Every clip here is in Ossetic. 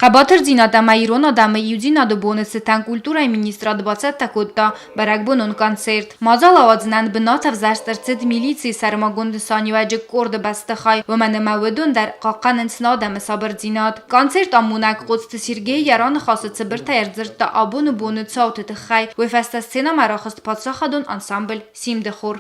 Хъӕбатырдзинад ӕмӕ ирон адӕмы иудзинады боны цытӕн культурӕйы министрад бацӕттӕ кодта бӕрӕгбонон концерт. Мадзал ауадзынӕн бынат ӕвзӕрст ӕрцыд милицийы сӕрмагонд нысаниуӕджы къорды бӕстыхай, уымӕн ӕмӕ уыдон дӕр хъахъхъӕнынц нӕ адӕмы сабырдзинад. Концерт амонӕг Коцты Сергей йӕ раныхасы цыбыртӕй ӕрдзырдта абоны боны цауты тыххӕй, уый фӕстӕ сценӕмӕ рахызт паддзахадон ансамбль «Симды хор».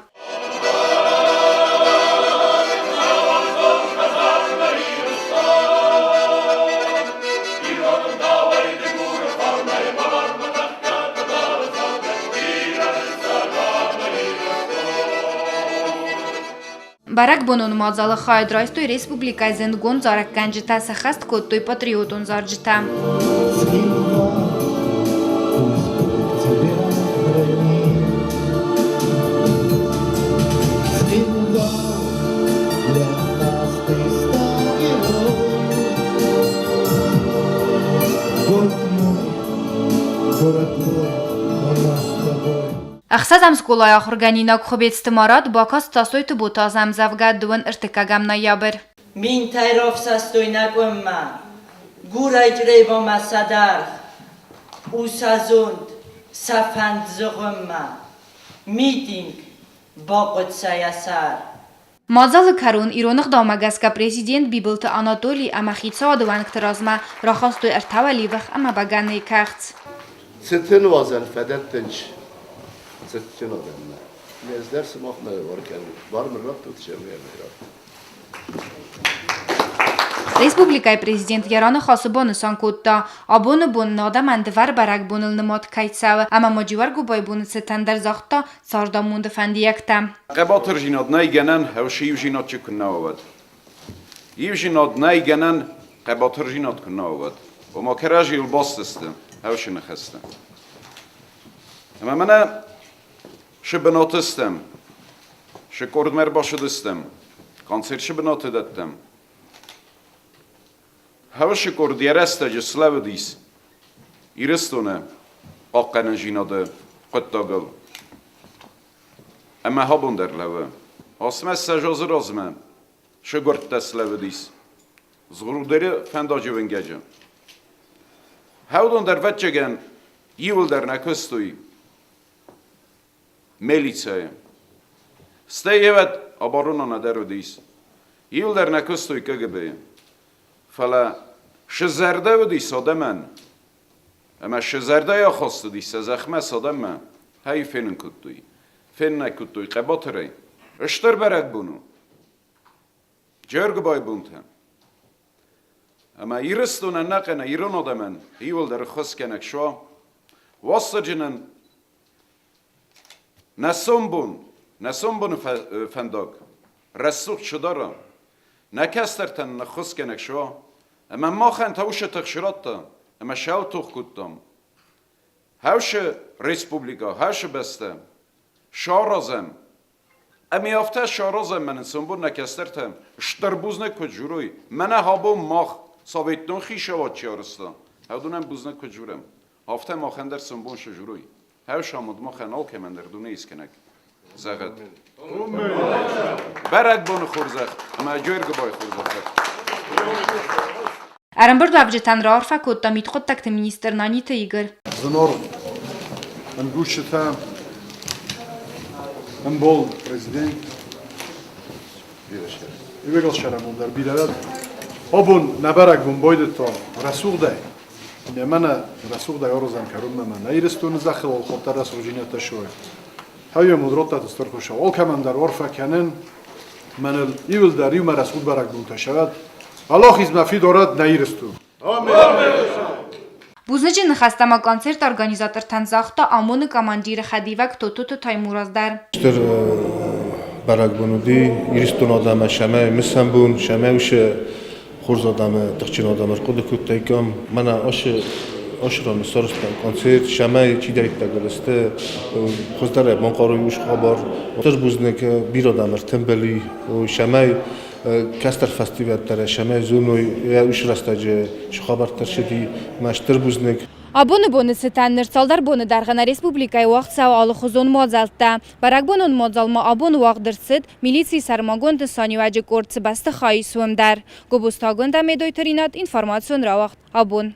Бӕрӕгбонон мадзалы хайад райстой республикӕйы зындгонд зарӕггӕнджытӕ, сӕххӕст кодтой патриотон зарджытӕ. Ӕхсӕзӕм скъолайы ахуыргӕнинаг Хуыбецты Марат бакаст Тасойты Ботазы ӕмдзӕвгӕ дыууын ӕртыккӕгӕм ноябрь. Минтӕй рафсӕстой нӕ къуыммӕ, Гурӕй Чъребамӕ сӕ даргъ, У сӕ зонд, сӕ фӕнд зыгъуыммӕ, Митинг, бахъуыд сӕ йӕ сӕр. Мадзалы кӕрон ирон ӕгъдаумӕ гӕсгӕ президент Бибылты Анатоли ӕмӕ хицауады уӕнгты размӕ рахастой ӕртӕ уӕливых ӕмӕ бӕгӕныйы кӕхц. Цыты нуазӕн фӕдӕттынц цытджын адӕммӕ. Ӕз дӕр сымахмӕ лӕвар кӕнын. Бар мын раттут, зӕгъгӕ, мын раттут. Республикӕйы президент йӕ раныхасы банысан кодта, абоны бон нӕ адӕмӕн дывӕр бӕрӕгбоныл нымад кӕй цӕуы ӕмӕ ма Джиуӕргуыбайы боны цытӕн дӕр загъта цардамонды фӕндиӕгтӕ. Хъӕбатырдзинад нӕй гӕнӕн, ӕвӕсси иудзинад чи куыннӕ уӕд. Иудзинад нӕй гӕнӕн, хъӕбатырдзинад куыннӕ уӕд. Ома кӕрӕдзийыл баст сты ӕвӕсси ныхӕстӕ. Ӕмӕ мӕнӕ шы бынаты стӕм, шы къордмӕ ӕрбацыдыстӕм, концерт шы бынаты дӕттӕм. Хӕвӕссы къорд йӕ рӕстӕджы слӕууыдис Ирыстоны хъахъхъӕнындзинады хъуыддагыл. Ӕмӕ абон дӕр лӕууы. Ацымӕ 20 азы размӕ сыгуырдтӕ слӕууыдис Згъуырдыры фӕндаджы уынгӕджы. Хӕудон дӕр ӕвӕццӕгӕн иуылдӕр нӕ куыстой милицӕйы. Стӕй ӕвӕд оборонон дӕр уыдис. Иуылдӕр нӕ куыстой КГБ-йы. Фӕлӕ шы зӕрдӕ уыдис адӕмӕн, ӕмӕ шы зӕрдӕйы ахаст уыдис сӕ зӕхмӕ, сӕ адӕммӕ, ӕй фенын кодтой. Фенын ӕй кодтой хъӕбатырӕй. Стыр бӕрӕгбон у. Джергуыбайы бонтӕ. Ӕмӕ Ирыстонӕн нӕ кӕнӕ ирон адӕмӕн иуылдӕр ӕххуысгӕнӕг суа, Уастырджынӕн нӕ сомбон, нӕ сомбоны фӕндаг рӕсугъд сыдара, нӕ кӕстӕртӕн ныххуысгӕнӕг суа, ӕмӕ махӕн та уыцы тых срадта, ӕмӕ сӕл тох кодтам. Хӕусы республикӕ, хӕусы бӕстӕ саразӕм Ӕмӕ афтӕ саразӕм мӕнӕн сомбон нӕ кӕстӕртӕ стыр бузныг куыд дзурой, мӕнӕ абон мах советон хицауад чи арӕзта, уыдонӕн бузныг куыд дзурӕм, афтӕ махӕн дӕр сомбон цы дзурой. Хӕсамонд махӕн алкӕмӕн дӕр дунейыскӕнӕг зӕгъӕд. Бӕрӕгбоны хорзӕх ӕмӕ Джергобайы хорзӕх. Ӕрӕмбырдуӕвджытӕн раарфӕ кодта мидхъуыддӕгты министр Наниты Игорь. Зынаргъ ӕмгусджытӕ, ӕмбал президент, Ивегал сӕрӕмон дӕр бирӕ Абон нӕ бӕрӕгбон байдыдта рӕсугъдӕй. Мӕнӕ рӕсугъдӕй аразӕм кӕронмӕ мӕнӕ Ирыстоны зӕххыл алхатт рӕсугъдзинӕдтӕ суой. Хӕййӕм уыд стыр хуыцау. Алкӕмӕн дӕр арфӕ кӕнын. Мӕныл иуылдӕр иумӕ рӕсугъд бӕрӕгбонтӕ сӕвӕд. Аллах измӕ фидорӕд нӕ Ирыстон. Бузныджы ныхӕстӕ ма концерты организатортӕн загъта ОМОН-ы командиры хӕдивӕг Тототы Таймураз дӕр. Стыр бӕрӕгбон уыди Ирыстоны адӕмӕн сӕмӕ мысӕн бон, сӕмӕ уыцы хорз адӕмы, тыхджын адӕмы ӕрхъуыды кодтаиккам. Мӕнӕ ацы ран сарӕзтам концерт, сӕмӕ чидӕриддӕр сты, хуыздӕрӕй банхъарой уыцы хабар. Стыр бузныг бирӕ адӕм ӕртымбыл и, сӕмӕй кӕстӕр фӕстивӕд дӕр сӕмӕй зоной, уыцы рӕстӕджы цы хабӕрттӕ рцыди, мӕ стыр бузныг. Абоны боны цытӕн ныр цалдӕр боны дӕргъы нӕ республикӕйы уагъд цӕуы алыхуызон мадзӕлттӕ. Бӕрӕгбонон мадзал ма абон уагъд ӕрцыд, милицийы сӕрмагонд нысаниуӕджы къорд цы бӕстыхайы ис, уым дӕр. Гобозты Агуындӕ, Медойты Ринат, информацион рауагъд Абон.